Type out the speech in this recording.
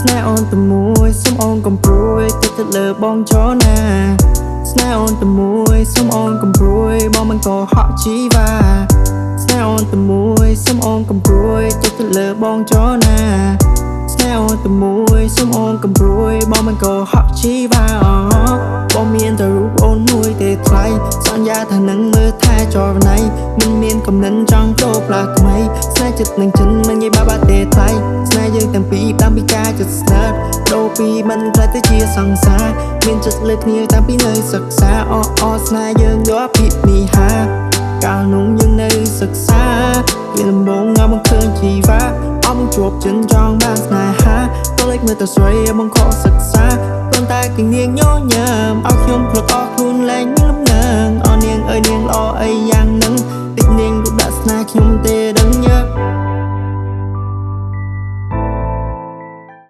ស្នេហ៍អូនតែមួយ សូមអូនកុំព្រួយចិត្តទៅលើបងចណា ស្នេហ៍អូនតែមួយ សូមអូនកុំព្រួយ បងមិនក៏ហក់ជីវ៉ា ស្នេហ៍អូនតែមួយ សូមអូនកុំព្រួយចិត្តទៅលើបងចណា ស្នេហ៍អូនតែមួយ សូមអូនកុំព្រួយ បងមិនក៏ហក់ជីវ៉ា បងមានតែរូបអូនមួយទេថ្លៃ សន្យាថានឹងមើលថែចរណៃ មិនមានកំណិនចង់ដូរផ្លាស់ថ្មី ស្នេហ៍ចិត្តនឹងចិនមិននិយាយបាបាទេថ្លៃ ស្នេហ៍យើងទាំងពីរតាមពីការចិត្តស្និទ្ធ ដូរពីមិនខ្លាចទៅជាសង្សារ មានចិត្តលើគ្នាតាំងពីនៅសិក្សា អអស្នេហ៍យើងយកភិនិហា កាលនោះយើងនៅសិក្សា ពីដំបូងងំឃើញជីវ៉ា អមជួបចិនចង់បានស្នេហា ក៏លេចមើលទៅស្រី មកខកសិក្សា ប៉ុន្តែគនាងញញើមឲ្យខ្ញុំផ្លត់អស់ខ្លួនលែងមានលំនឹង អនាងអើយនាងល្អអីយ៉ាងនឹង តិចនាងលូកដាក់ស្នេហ៍ខ្ញុំទេ